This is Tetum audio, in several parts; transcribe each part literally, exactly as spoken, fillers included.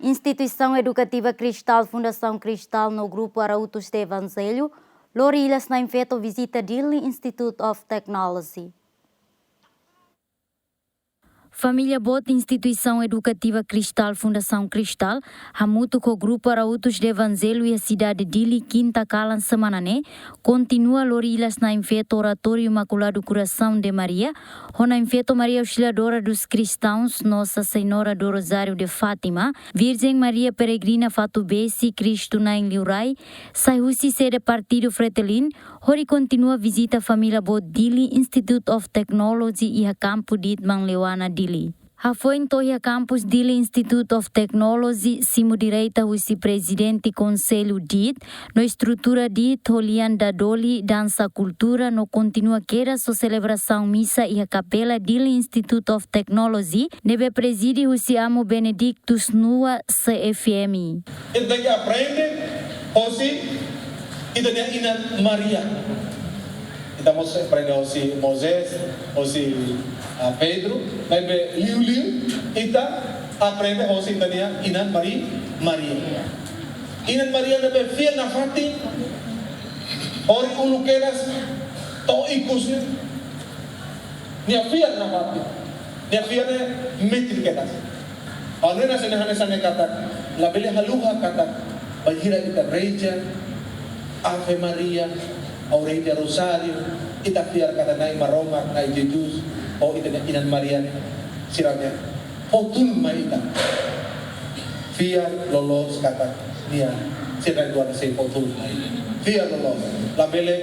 Instituisaun Edukativa Cristal, Fundasaun Cristal no Grupu Arautos do Evangelho lori ilas na'in-feto vizita Dili Institute of Technology. Família boot Instituisaun Edukativa Cristal, Fundasaun Cristal, hamutuk ho Grupu Arautos do Evangelho iha sidade Dili, kinta kalan semana ne'e, kontinua lori ilas na'in-feto Oratóriu Imaculado Coração de Maria, ho na'in-feto Maria Auxiliadora dos Cristãos, Nossa Senhora do Rosário de Fátima, Virgem Maria Peregrina Fatubesi, Kristu Na'in Liurai, sai husi sede Partidu Fretilin, hodi kontinua vizita família boot Dili Institute of Technology iha kampu DIT Manleuana, Dili. Hafoin to'o iha kampus Dili Institute of Technology, simu direita husi Prezidente Konsellu DIT, no estrutura DIT, ho lian dadoli, dansa kultura, no kontinua kedas ho selebrasaun misa iha kapela Dili Institute of Technology, ne'ebé prezide husi Amu Benedictus Nua, C F M. Ita tenke aprende hosi ita-nia Inan Maria. Ita mós aprende hosi Moisés, hosi, ah, Pedro, maibé liuliu ita aprende hosi ita-nia Inan Mari-, Maria. Inan Maria ne'ebé fiar nafatin, hori uluk kedas to'o ikus ne'e. Nia fiar nafatin. Nia fiar ne'e metin kedas. Ha'u hanoin hanesan ne'e katak, labele haluha katak, bainhira ita reza Ave Maria, ou reza Rozáriu, ita fiar katak Na'i Maromak, Na'i Jesus, ou ita-nia Inan Maria ne'e, sira ne'e fó tulun mai ita. Fiar loloos katak nia, sira dua ne'e sei fó tulun mai ita. Fiar loloos, labele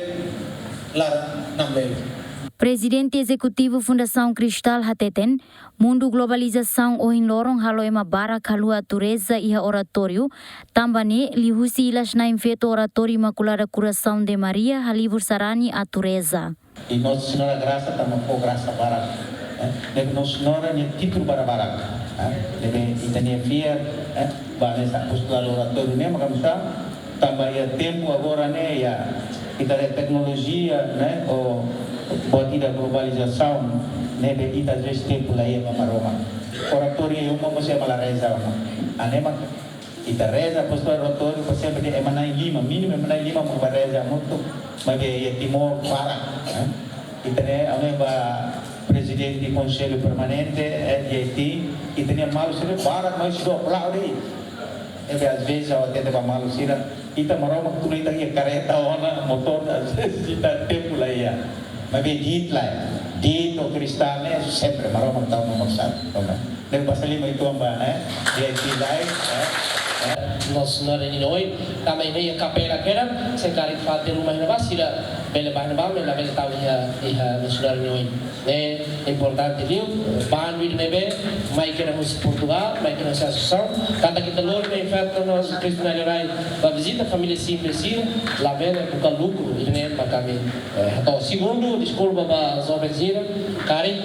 laran namlele. Prezidente Ezekutivu Fundasaun Cristal hateten, mundu globalizasaun ohin loron halo ema barak haluha natureza iha oratóriu, tanba ne'e liuhusi ilas na'in-feto Oratóriu Imaculada Coração de Maria halibur sarani natureza. I Nossa Senhora Grasa tama fó grasa barak, eh, ne'ebé Nossa Senhora nia títulu barak-barak, eh, ne'ebé ita-nia fiar, eh, ba hanesan apostoladu oratóriu ne'e, maka misa tanba iha tempu agora ne'e, iha, ita-nia teknolojia, ne'e, ou buat ida globalizasaun, ne'ebé ita às vezes tempu la iha ba Maromak. Oratóriu iha uma mós ema la reza ona. Hanesan ita reza apostoladu oratóriu, por exemplo, de ema na'in-lima, mínimu ema na'in-lima mak bá reza hamutuk, maibé iha Timor barak, eh. Ita-nia, ami ba Prezidente Konsellu Permanente, eh, D I T, ita-nia maluk sira barak, maibé sira dobladu de'it. Ne'ebé às vezes ha'u hatete ba maluk sira, ita Maromak tula ita iha kareta ona, motór, às vezes ita tempu la iha. Maibé DIT lae, DIT ho Cristal ne'e sempre Maromak tau nomor satu. Ne'ebé basa liman uitoan ba, eh, D I T lae, eh, eh. Nossa Senhora nia oin, tanba iha kapela kedas, se karik fatin ruma iha ne'ebá, sira bele bá iha ne'ebá, maibé labele tau iha, iha Nossa Senhora nia oin. Ne'e importante liu, bandu ida ne'ebé mai kedas husi Portugal, mai kedas husi asosiasaun, katak ita lori na'in-feto Nossa Kristu Na'in Liurai ba vizita família simples sira, labele buka lukru, ida-ne'e mak ami, eh, hato'o. Segundu, deskulpa ba joven sira, karik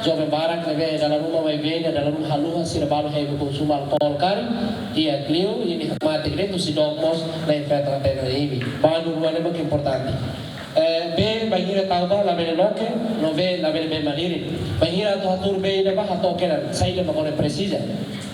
joven barak ne'ebé dala ruma mai vende, dala ruma haluha, sira balu hebe konsumu alkol karik, iha liu, imi hatete direitu, seidauk mós na'in-feto hatene imi. Bandu rua ne'e mak importante. Eh, bee bainhira tau bá labele loke, no bee labele bee malirin. Bainhira atu hatuur bee ida bá hato'o kedas, saida mak ó-nia presiza.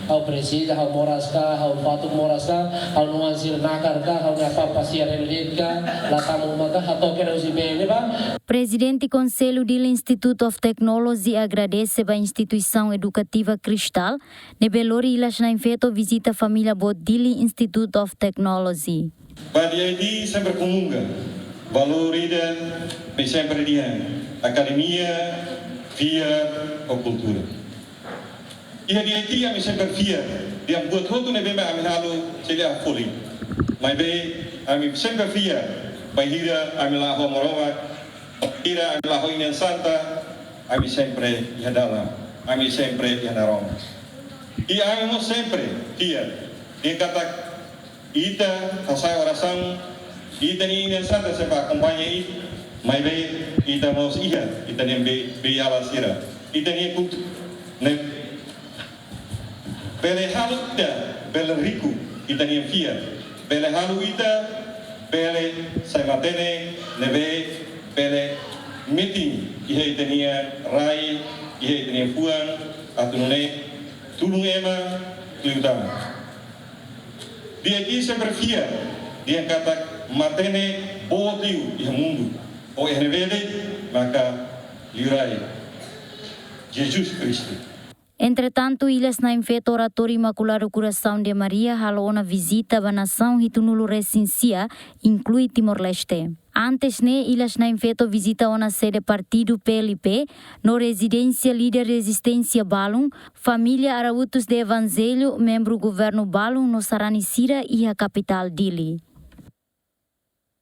Ha'u presiza, ha'u moras ka, ha'u fatuk moras ka, ha'u-nia oan sira nakar ka, ha'u-nia apá pasiar hela de'it ka, la tama uma ka, hato'o kedas husi bee ne'ebá. Prezidente Konsellu Dili Institute of Technology agradese ba Instituisaun Edukativa Cristal, ne'ebé lori ilas na'in-feto vizita família boot Dili Institute of Technology. Ba D I T sempre komunga valór ida, ami sempre dehan akademia, fiar ho kultura. Iha D I T ami sempre fiar, dehan buat hotu ne'ebé mak ami halo sei la folin. Maibé ami sempre fiar, bainhira ami la'o ho Maromak, bainhira ami la'o ho Inan Santa, ami sempre iha dalan, ami sempre iha naroman. I ami mós sempre fiar, dehan katak ita hasa'e orasaun, ita-nia Inan Santa sempre akompaña ita, maibé ita mós iha, ita-nia be-, beiala sira, ita-nia kultura ne'e bele halo ita bele riku, ita-nia fiar, bele halo ita bele sai matenek ne'ebé bele metin iha ita-nia rai, iha ita-nia fuan, atu nune'e tulun ema liután. Di'ak, ita sempre fiar dehan katak matenek boot liu iha mundu, ho N B D maka Liurai Jesus Kristu. Entretantu, Ilhas Na'in Feto Oratóriu Imakuladu Kurasaun de Maria halo ona vizita ba nasaun hitunulu resin sia, inklui Timor-Leste. Antes ne'e, Ilhas Na'in Feto vizita ona sede partidu P L P, no rezidénsia líder rezisténsia balun, família Arautos de Evangelho, membru governu balun no sarani sira iha kapitál Dili.